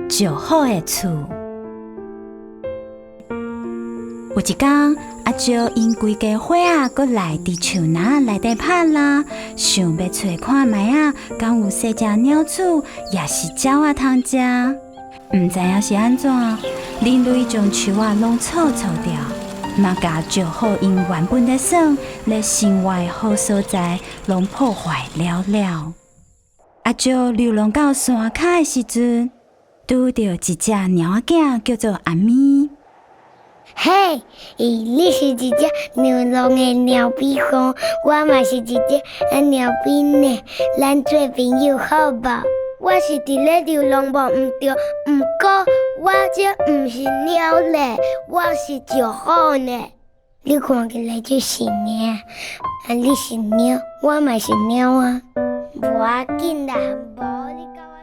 石虎的厝。有一工，阿石𪜶規家伙仔閣來佇樹林內底拍獵，想欲揣看覓仔，敢有細隻鳥鼠，抑是鳥仔通食。毋知影是按怎，人類將樹仔攏銼銼掉，嘛共石虎𪜶原本咧耍咧生活的好所在，攏破壞了了。阿石流浪到山跤的時陣，拄著一隻貓仔囝，叫做阿咪。嘿，你是一隻流浪的貓咪公，我嘛是一隻貓咪呢，咱做朋友好無？我是佇咧流浪無毋對，毋過我這毋是貓咧，我是石虎呢。你看起來足神的啊，啊你是貓，我嘛是貓啊。無要緊啦，無你佮我。